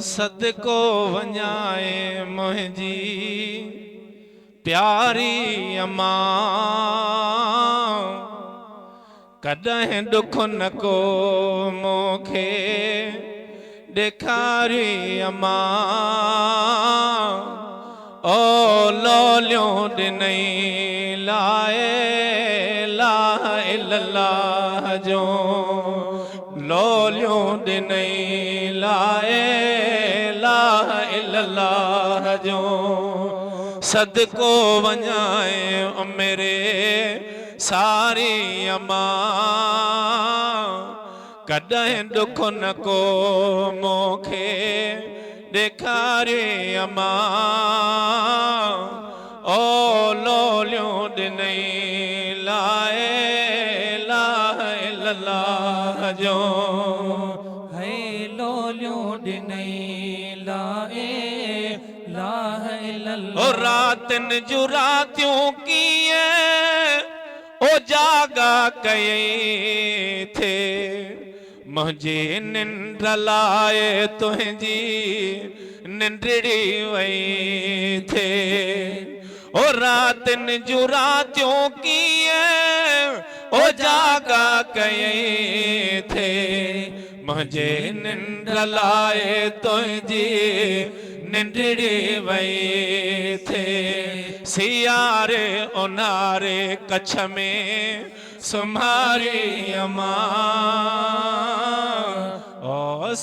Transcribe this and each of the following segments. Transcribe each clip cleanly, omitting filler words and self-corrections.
صدقو وڃائي منهنجي پياري امان، ڪڏهن ڏک نه ڪو مون کي ڏيکاري امان، او لوليون ڏنئي لاء اله الا الله جون، لوليون ڏنئي لاء اله الا الله جون، صدقو وڃائي عمري ساري امان، ڪڏهن ڏک نه ڪو مون کي ڏيکاري امان، او لوليون ڏنئي لاء اله الا الله جون. هي لوليون ڏنئي لاء اله الا الله. او راتن جون راتيون ڪيئن اوجاڳا ڪيئي ٿي، منهنجي ننڊ لاء تنهنجي ننڊڙي وئي ٿي. او راتن جون راتيون ڪيئن اوجاڳا ڪيئي ٿي، منهنجي ننڊ لاء تنهنجي ننڊڙي وئي ٿي. سياري اونهاري ڪڇ ۾ سمهاري امان، او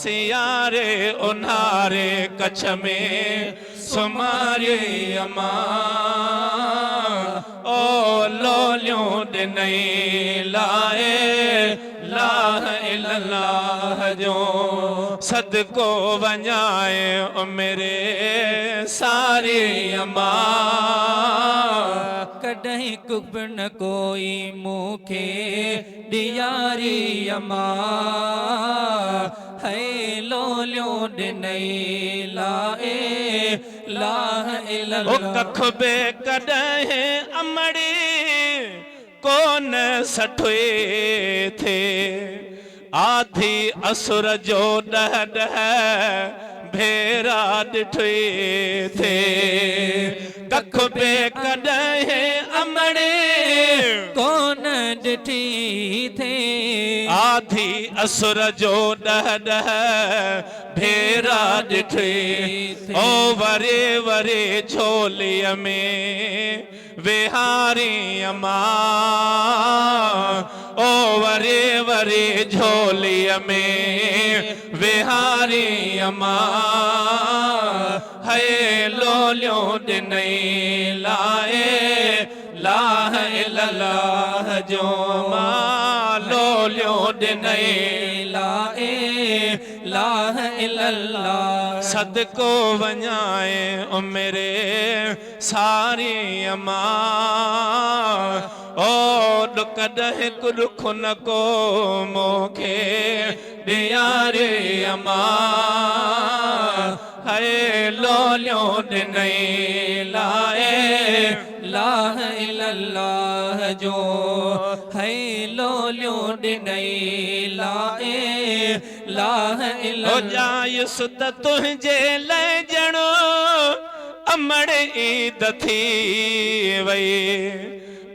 سياري اونهاري ڪڇ ۾ سمهاري امان، او لوليون ڏنئي لاء اله الا الله جون، صدقو وڃائي عمري ساري امان. ڪڏهن ڪب نه ڪوئي مون کي ڏياري امان، هي لوليون ڏنئي لاء اله الا او الله. ڪک به ڪڏهن امڙي ڪونه سٺوئي ٿئي، آڌي اسر جو ڏهه ڏهه ڀيرا ڏٺوئي ٿئي، ڪک به ڪڏهن امڙي ڪونه ڏٺي ٿئي. آڌي اسر جو ڏهه ڏهه ڀيرا ڏٺوئي، او وري وري جهوليء ۾ ويهارين امان، او وري وري جهوليء ۾ ويهارين امان، هئي لوليون ڏنئي لاء اله الا الله جون، امان لوليون ڏنئي لاء اله الا الله. صدقو وڃائين عمري ساري امان، او ڏڪڏهن ڪو ڏک نه ڪو مون کي ڏياري امان، هئي لوليون ڏنئي لاء اله الا الله جو، هئي لوليون ڏنئي لاء اله الا او الله. ڄايس ته تنهنجي لئه ڄڻ امڙ عيد ٿي وئي،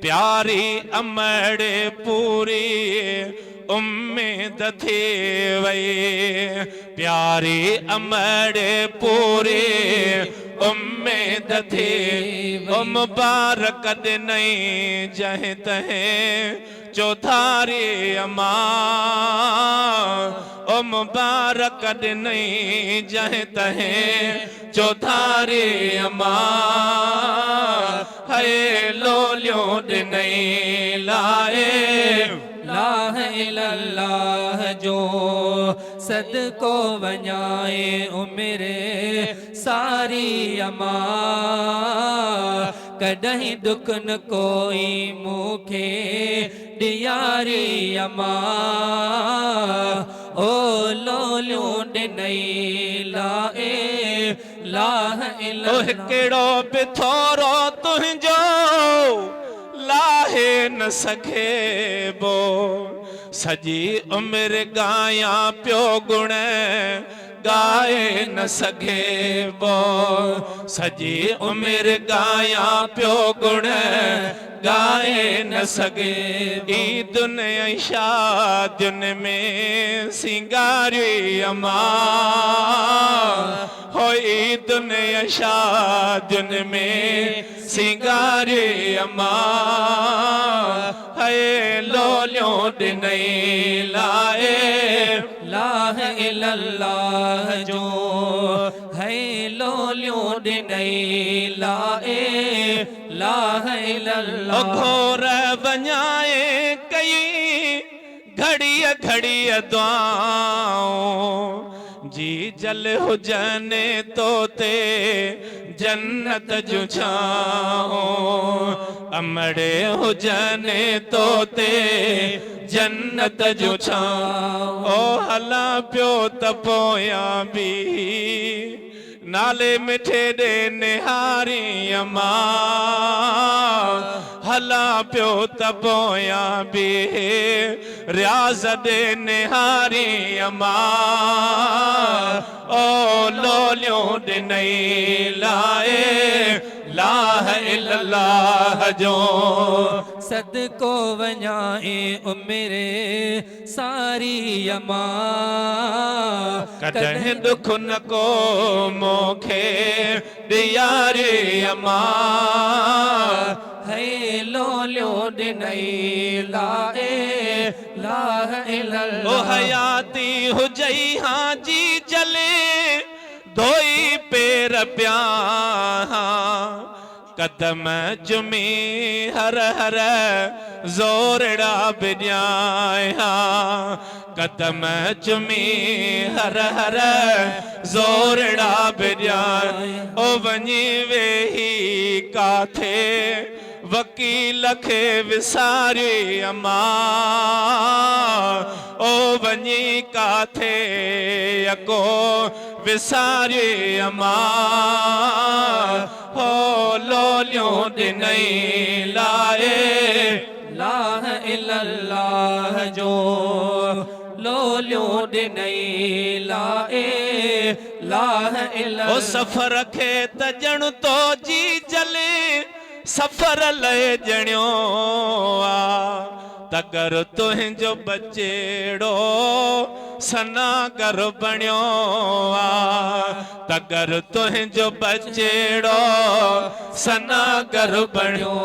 پياري امڙ پوري اميد ٿي وئي، پياري امڙ پوري اميد ٿي. او مبارڪ ڏنئي جنهن تنهن چوڌاري امان، او مبارڪ ڏنئي جنهن تنهن چوڌاري امان، هئي لوليون ڏنئي لاء اله الا الله جو، صدقو وڃائي عمر ساري امان، ڪڏهن ڏک نه ڪوئي مون کي ڏياري امان، او لوليون ڏنئي لا اله الا او الله. هڪڙو به ٿورو تنهنجو لاهي نه سگهبو، سڄي عمر ڳايان پيو گڻ ڳائي نه سگهبو. سڄي عمر ڳايان پيو گڻ ڳائي نه سگهبو. عيدن ۽ شادين ۾ سينگاريئي امان هو عيدن ۽ شادين ۾ سينگاريئي امان هي لوليون ڏنئي لائي. لاھ الا الله جو هي لوليون ڏنئي لائي لاھ الا الله. گهور وڃائي ڪئي گهڙيء گهڙيء دعائون جي جل هجن تو تي جنت جون ڇانئون امڙي هجن تو تي جنت جون ڇانئون او هلان پيو ته پويان بيهي نالي مٺي ڏي نهارين امان هلان پيو ته پويان بيهي رياض ڏي نهارين امان او لوليون ڏنئي لائي لاھ الا الله جو. صدقو وڃائين عمر ساري امان. ڪڏهن ڏک نه ڪو مون کي ڏياري امان. هي لوليون ڏنئي لا اله الا الله. او حياتي هجئي هان جي جلي ڌوئي پير پيان هان. قدم چمي هر هر زورڙا به ڏيانء ها قدم چمي هر هر زورڙا به ڏيانء او وڃي ويهي ڪاٿي وڪيل کي وساري امان او وڃي ڪاٿي يڪو وساري امان. هو لوليون ڏنئي لائي. لاھ الا الله جو لوليون ڏنئي لائي لاھ الا. او سفر کي ته ڄڻ تو جي جلي سفر لئه ڄڻيو آ. تگر تنهنجو ٻچڙو سناگر بڻيو آ. تگر تنهنجو ٻچڙو سناگر بڻيو.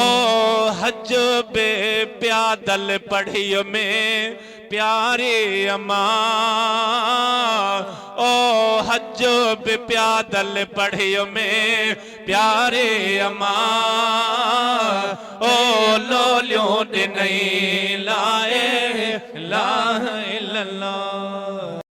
او حج به پيادل پڙهيء ۾ پياري امان. او حج به پيادل پڙهيء ۾ پياري امان. او لوليون ڏنئي لا اله الا الله.